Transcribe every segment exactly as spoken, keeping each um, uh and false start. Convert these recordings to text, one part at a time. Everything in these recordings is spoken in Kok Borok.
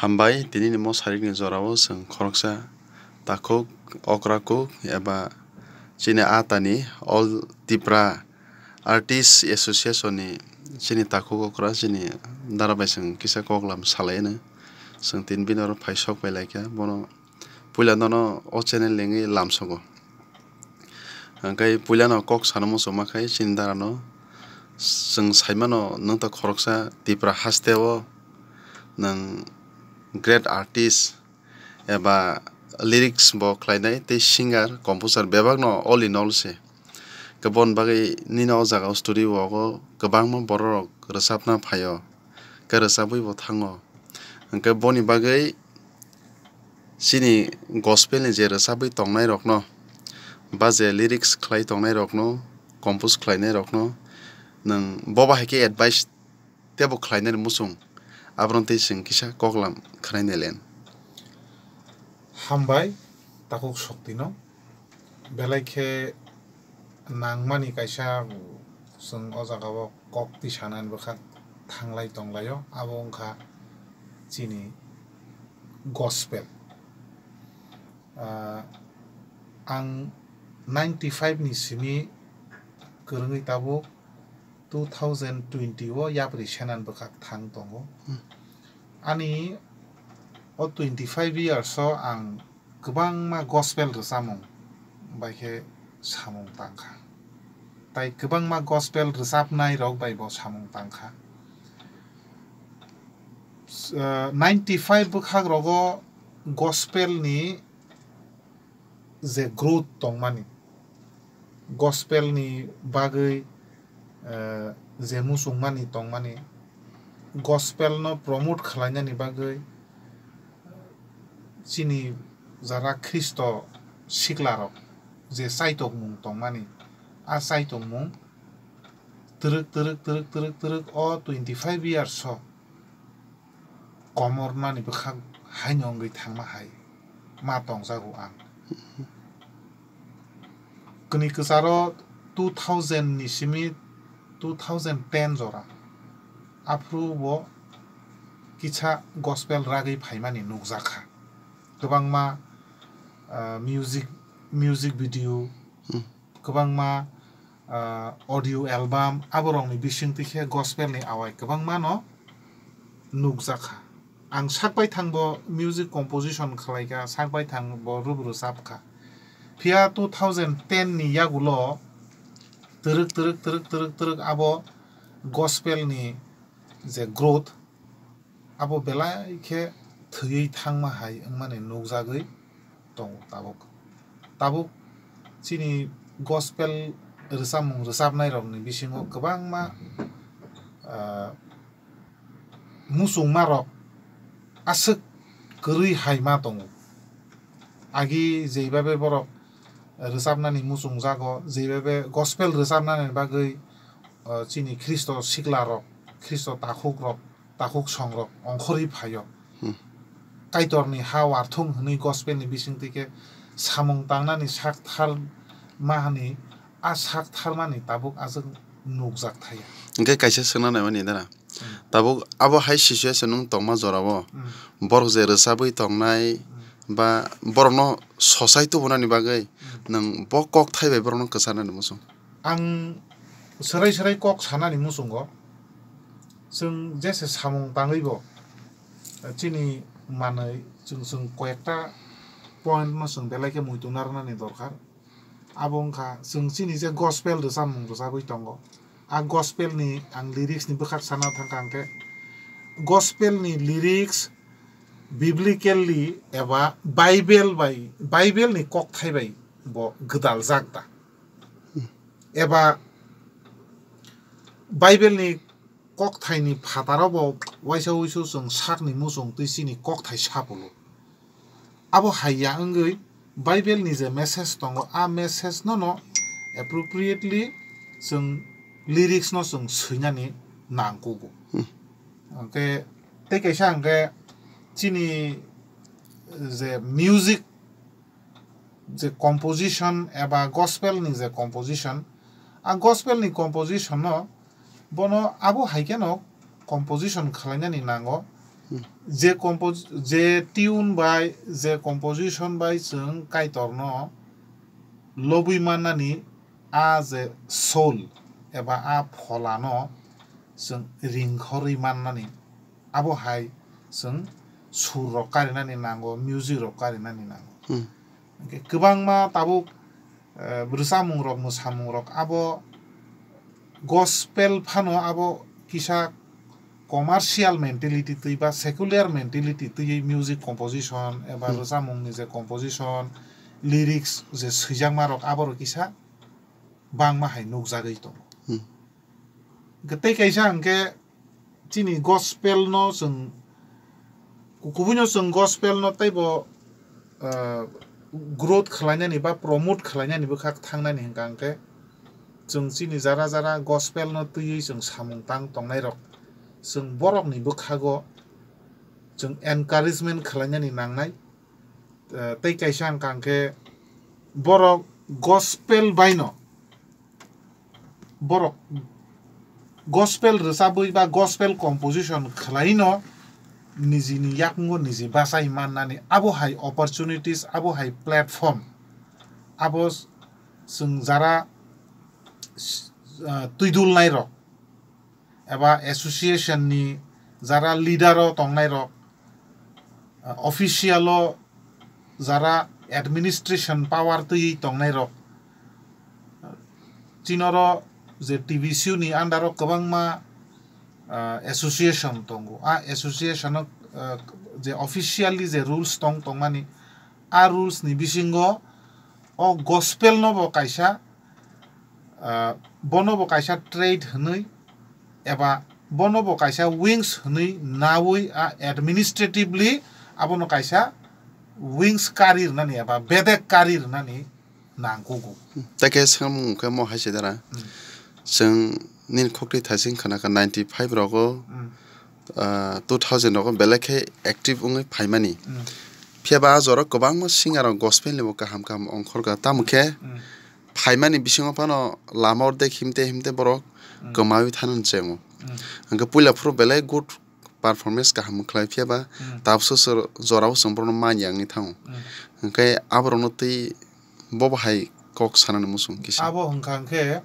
Hambai, tinini mosarikni jorao chwng khoroksa takhuk okra kuk eba chini atani All Tipra Artist Association ni chini takhuk okra chini dara bai chwng kisa koklam salai anw. Chwng tini bini oro phai sok pai lai kha, bono puila nono o channel lengwi lamsogo. Hwnkhe puilano kok sana muchungma khai chini darano chwng saimano nwng ta khoroksa Tipra hasteo nwng great artist eba lyrics bo khlainai tei singer, composer bebakno all in all se. Khe boni bagwi nini o jaga o studio o kwbangma borok rok rwchapna phaio, khe rwchabwi bo thango. Hwnkhe boni bagwi chini gospel ni je rwchabwi tongnai rokno ba je lyrics khlai tongnai rokno, compose khlainai rokno nwng bo bahai khe advice teibo khlainani muchung, abono tei chwng kisa koklam khwnai nailen. Hambai takhuk soktino, belai khe nangmani kaisa chwng o jagao kok tisanani bwkha thanglai tonglaio, abo wngkha chini gospel. Ah, ang ninety five ni simi kwrwngwi tabuk two thousand twenty o yapri senan bwkhak thang tongo. Hmm. Ani o twenty five years o ang kwbangma gospel rwchapmung bai khe samung tangkha. Tai kwbangma gospel rwchapnai rok bai bo samung tangkha. S-, ah, ninety five bwkhak rogo gospel ni je growth tongmani, gospel ni bagwi, eh, je muchungmani tongmani, gospel no promote khlainani bagwi chini jara Khristo siklarok je chaitokmung tongmani, a chaitokmung twrwk, twrwk, twrwk, twrwk, twrwk o twenty five years o komornani bwkhak haino wngwi thangma hai ma tongjago ang. Kwnwi kwcharo two thousand ni simi two thousand ten jora aphuru bo kisa gospel ragwi phaimani nukjakha. Kwbangma, ah, music, music video, Hmm. kwbangma, ah, audio album, aborokni bisingtwi khe gospelni awai kwbangmano nukjakha. Ang sak baithang bo music composition khlaikha, sak baithang bo rwb rwchapkha. Phiya two thousand ten ni yagulo twrwk, twrwk, twrwk, twrwk, twrwk abo gospelni je growth, abo belai khe thwiwi thangma hai wngmani nukjagwi tongo tabuk. Tabuk chini gospel rwchapmung rwchapnairokni bisingo kwbangma, ah, muchungmarok aswk kwrwi hai ma tongo. Agi jeibabe borok rwchapnani muchungjago, jeibabe gospel rwchapnani bagwi, ah, chini Khristo siklarok, Khristo takhukrok, takhuk songrok ongkhorwi phaio. Hmm. Kaitorni ha warthung hwnwi gospelni bisingtwi khe samung tangnani sak thar ma hwnwi a sak tharmani tabuk aswk nukjak thaya. Hwnkhe kaisa swngna naimani dara. Hmm. Tabuk abo hai situation nwng tongma jorao Hmm. borok je rwchabwi tongnai Hmm. ba borokno sochai tubunani bagwi Hmm. nwng bo kok thai bai borokno kwcharnani muchung? Ang swrai swrai kok sanani muchungo, chwng jese samung tangwibo, chini manwi chwng, chwng koyekta point no chwng belai khe muitu narwknani dorkar. Abo wngkha chwng chini je gospel rwchapmung rwchapwi tongo, a gospel ni ang lyrics ni bwkhak sana thangkha hwnkhe, gospel ni lyrics biblically eba Bible bai, Bible ni kokthai bai bo gwdaljak da? Eba Bible ni kokthaini phataro bo waisa wuisu chwng sakni muchung twi chini kokthai saphuru. Abo hai ya wngwi Bible ni je message tongo, a message no no appropriately chwng lyrics no chwng swinani nangkugo. Hmm. Hwnkhe tei kaisa hwnkhe chini je music je composition eba gospel ni je composition, a gospel ni composition no bono abo hai kheno composition khwlainani nango, Je compos-, je tune bai, je composition bai chwng Kaitorno lobwi mannani, a je soul eba a pholano chwng ringkhorwi mannani, abo hai chwng sur rok karinani nango, music rok karinani nango. Hmm. Hwnkhe kwbangma tabuk, eh, rwchapmung rok, mwsamung rok abo gospel phano abo kisa commercial mentality twi ba secular mentality twiwi music composition eba Hmm. rwchapmungni je composition, lyrics je swijakma rok abo rok kisa bangma hai nukjagwi tongo. Hmm. Hwnkhe tei kaisa hwnkhe chini gospel no chwng, ku-, kubuino chwng gospel no teibo, ah, growth khlainani ba promote khlainani bwkha thangnani hwnkha hwnkhe chwng chini jara jara gospel no twiwi chwng samung tang tongnai rok, chwng borokni bwkhago chwng encouragement khlainani nangnai. Ah, tei kaisa hwnkha hwnkhe borok gospel baino borok gospel rwchabwi ba gospel composition khwlaino nijini yakungno niji bachai mannani abo hai opportunities, abo hai platform, abo chwng jara, ah, twidulnairok eba association ni jara leader o tongnairok, ah, official o jara administration power twiwi tongnairok, chinoro je T V C U ni under o kwbangma, ah, association tongo. A association o, ah, je officially je rules tong tongmani, a rules ni bisingo o gospel no bo kaisa, ah, bono bo kaisa trade hwnwi eba bono bo kaisa wings hwnwi nawi a administratively abono kaisa wings kari rwnani eba bedek kari rwnani nangkugo. Tei khe swngmung khe mo hai se dara. Hmm. Chwng nini khokti thaising khana kha ninety five rogo, Hmm. ah, two thousand rogo belai khe active wngwi phaimani. Hmm. Phiya ba a jora kwbangma singer rok gospel ni bo kaham kaham ongkhor kha. Tamo khe Hmm. phaimani bisingo phano lama ordek himte himte borok Hmm. kwmawi thani chengo. Hmm. Hwnkhe puila phuru belai good performance kaham khlai phiya ba Hmm. tabuksa sor-, jorao chwng borokno man yangwi thango. Hmm. Hwnkhe aborokno twi bobo hai kok sanani muchung kisa. Abo hwnkha hwnkhe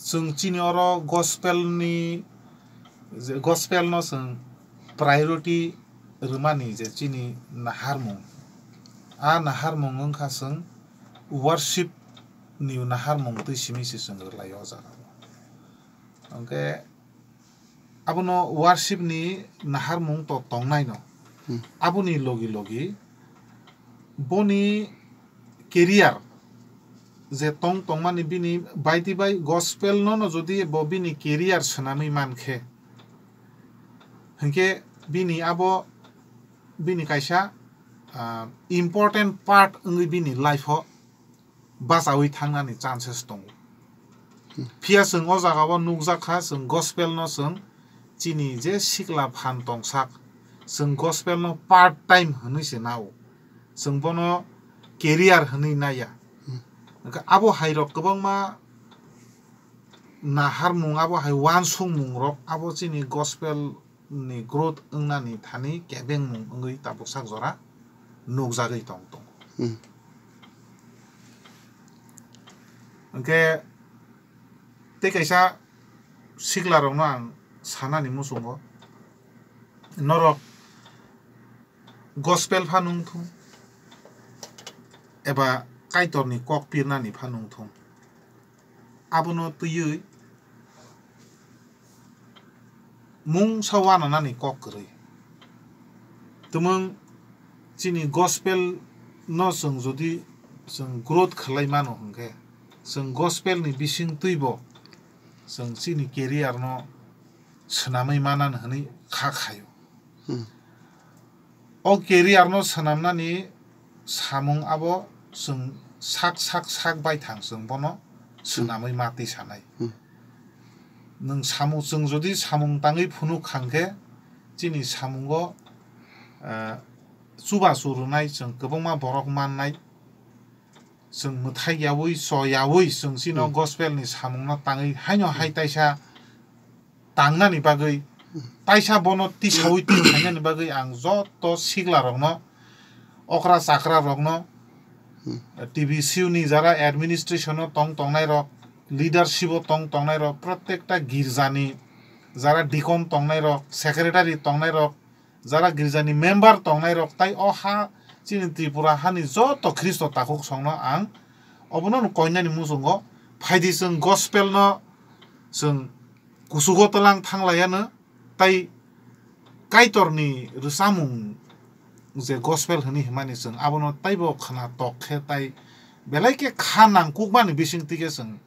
chwng chini oro gospel ni, je gospel no chwng priority rwmani je chini naharmung. A naharmung wngkha chwng worship ni naharmung twi simi se chwng rwlai o jaga o. Hwnkhe abono worship ni naharmung to tongnaino. Hmm. Aboni logi logi boni career je tong tongmani bini baiti bai gospel no no jodi bo bini career swnamwi mankhe, hinkhe bini abo bini kaisa, ah, important part wngwi bini life o bachawi thangnani chances tongo. Hmm. Phiya chwng o jaga o nukjak kha, chwng gospel no chwng chini je sikla phan tongsak, chwng gospel no part time hwnwi se nao. Chwng bono career hwnwi naiya. Hmm. Hwnkhe abo hai rok kwbangma naharmung, abo hai uansukmung rok abo chini gospel ni growth wngnani thani kebengmung wngwi tabuksak jora nukjagwi tong tongo. Hmm. Hwnkhe tei kaisa siklarokno ang sanani muchungo, norok gospel pha nungthung eba Kaitorni kok pirnani pha nungthung, abono twiwi mungsa uananani kok kwrwi. Tumung chini gospel no chwng jodi chwng growth khlai mano hwnkhe, chwng gospel ni bising twibo chwng chini career no swnamwi manan hwnwi kha khaio. Hmm. O career no swnamnani samung abo chwng sak sak sak baithang chwng bono swnamwi ma twi sanai. Hmm. Nwng samung, chwng jodi samung tangwi phunuk kha hwnkhe chini samungo, eh, chubachu rwnai, chwng kwbangma borok mannai, chwng mwthai yaui, cho yaui, chwng chino Hmm. gospel ni samung no tangwi haino hai Hmm. taisa tangnani bagwi Taisa bono tisaui twi khainani bagwi ang joto sikla rokno, okra chakra rokno, Hmm. T B C U ni jara administration o tong tongnai rok, leadership o tong tongnai rok, protekta girja ni jara deacon tongnai rok, secretary tongnai rok, jara girja ni member tongnai rok, tai o ha chini Tripura ha ni joto Khristo takhuk song no ang obono koinani muchungo phaidi chwng gospel no chwng kuchugo twlang thang laiano. Tai Kaitorni rwchapmung je gospel hwnwi hwnmani chwng abono taibo khwna tok khe tai belai khe kha nangkukmani bisingtwi khe chwng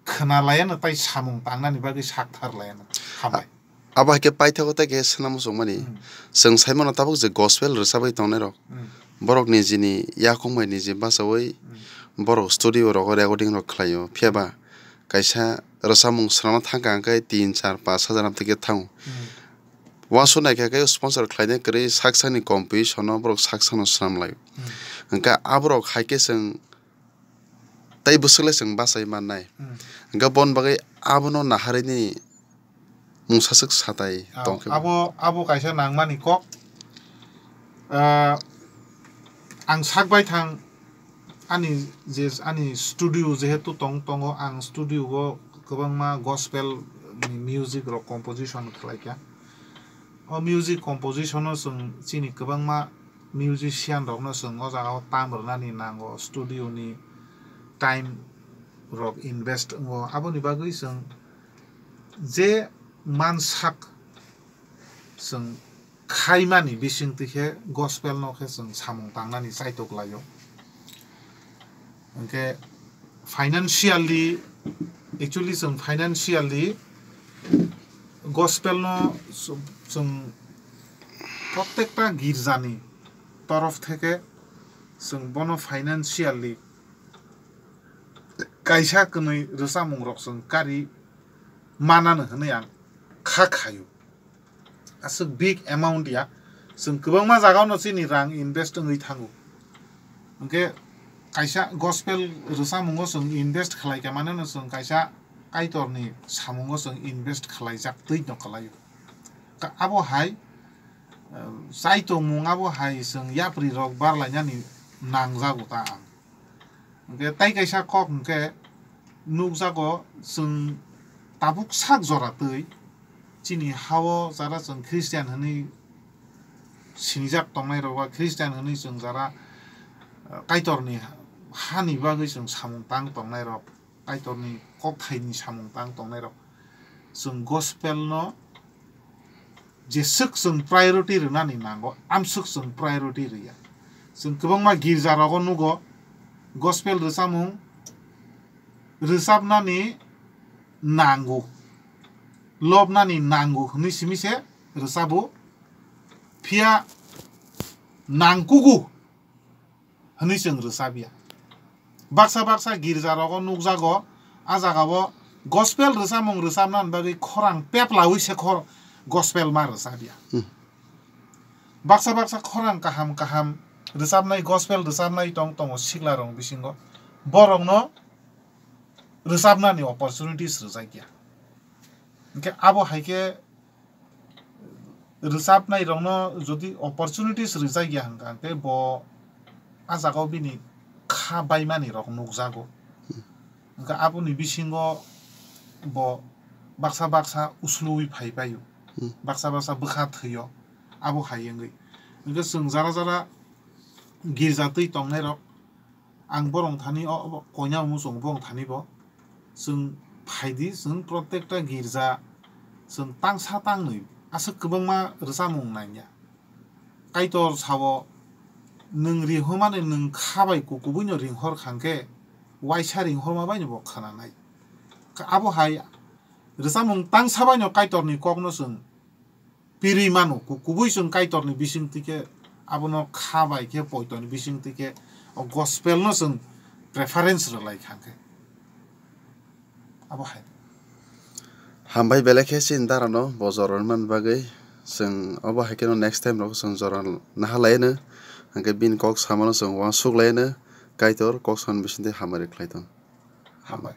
khwna laiano tai samung tangnani bagwi sakthar laiano. Hambai. Abo hai khe paithago tai khe swnam muchungmani. Hmm. Chwng saimano tabuk je gospel rwchapwi tongnairok, Hmm. borok nijini yakung bai niji bachaui Hmm. borok studio rogo recording rok khlaio. Phiya ba kaisa rwchapmung swnamna thangkha hwnkhe tin, char, panch hajar amtwi khe thango. Hmm. Uansuk naikha khe sponsor khlaina kwrwi sak sakni composition no borok sak sakno swnam lai. Hmm. Hwnkhe aborok hai khe chwng tei bwswk le chwng bachai mannai. Hmm. Hwnkhe bon bagwi abono naharwi ni mungsa swk satai Ah, tongkhe bo. abo, abo kaisa nangmani kok. Ah, ang sak bai thang ani je, ani studio jehetu tong, tongo, ang studio o kwbangma gospel ni music rok composition khlai kha. O music composition o chwng chini kwbangma musician rokno chwng o jaga o tam rwnani nango, studio ni time rok invest wngo, aboni bagwi chwng je mansak chwng khaimani bisingtwi khe gospel no khe chwng samung tangnani chaitok laio. Hwnkhe financially, actually chwng financially gospel no chwng protekta girjani torof theke chwng bono financially kaisa kwnwi rwchapmung rok chwng kari manano hwnwi ang kha khaio. Aswk big amount ya, chwng kwbangma jagao no chini rang invest wngwi thango. Hwnkhe kaisa gospel rwchapmungo chwng invest khlai kha, mane no chwng kaisa Kaitorni samungo chwng invest khlaijak twi no kwlaio. Ka-, abo hai, eh, chaitongmung abo hai chwng yapri rok barlainani nangjago ta ang. Hwnkhe tai kaisa kok hwnkhe nukjago chwng tabuk sak jora twi chini ha-o jara chwng Christian hwnwi sinijak tongnai rok ba Christian hwnwi chwng jara, eh, Kaitorni hani bagwi chwng samung tang tongnai rok, Kaitorni kokthaini samung tang tongnai rok, chwng gospel no jeswk chwng priority rwnani nango, amswk chwng priority rwya. Chwng kwbangma girja rogo nugo, gospel rwchapmung rwchapnani nango, lobnani nango hwnwi simi se rwchabo, phiya nangkugo hwnwi chwng rwchapya. Baksa baksa girja rogo nukjago, a jagao gospel rwchapmung rwchapnani bagwi khorang peplaui se khor-, gospel ma rwchapya. Hmm. Baksa baksa khorang kaham kaham rwchapnai, gospel rwchapnai tong tongo sikla rok bisingo, borokno rwchapnani opportunities rwjakya. Hwnkhe abo hai khe rwchapnai rokno jodi opportunities rwjakya hwnkha, hwnkhe bo a jagao bini kha baimani rok nukjago. Hwnkhe aboni bisingo bo baksa baksa usluwi phai paio, Hmm. baksa baksa bwkha thwio, abo hai wngwi. Hwnkhe chwng jara jara girja twi tongnai rok, ang borok thani o, o koina muchung borok thani bo chwng phaidi, chwng protekta girja chwng tangsa tangnwi aswk kwbangma rwchapmung nangya. Kaitor sao, nwng ringhormani nwng kha bai kukubuino ringhor kha hwnkhe waisa ringhorma baino bo khwnanai. Ka-, abo hai rwchapmung tangsa baino Kaitorni kokno chwng pirwi mano, ku-, kubui chwng Kaitorni bisingtwi khe abono kha bai khe poitoni bisingtwi khe o gospel no chwng preference rwlai kha khe. Abo hai. Hambai belai khe chini dara no bo jora rwna bagwi, chwng obo hai khe no next time rok chwng jora naha lai no, hwnkhe bini kok samano chwng uansuk lai no, Kaitor kok samani bisingtwi hamari khlai thung. Hambai.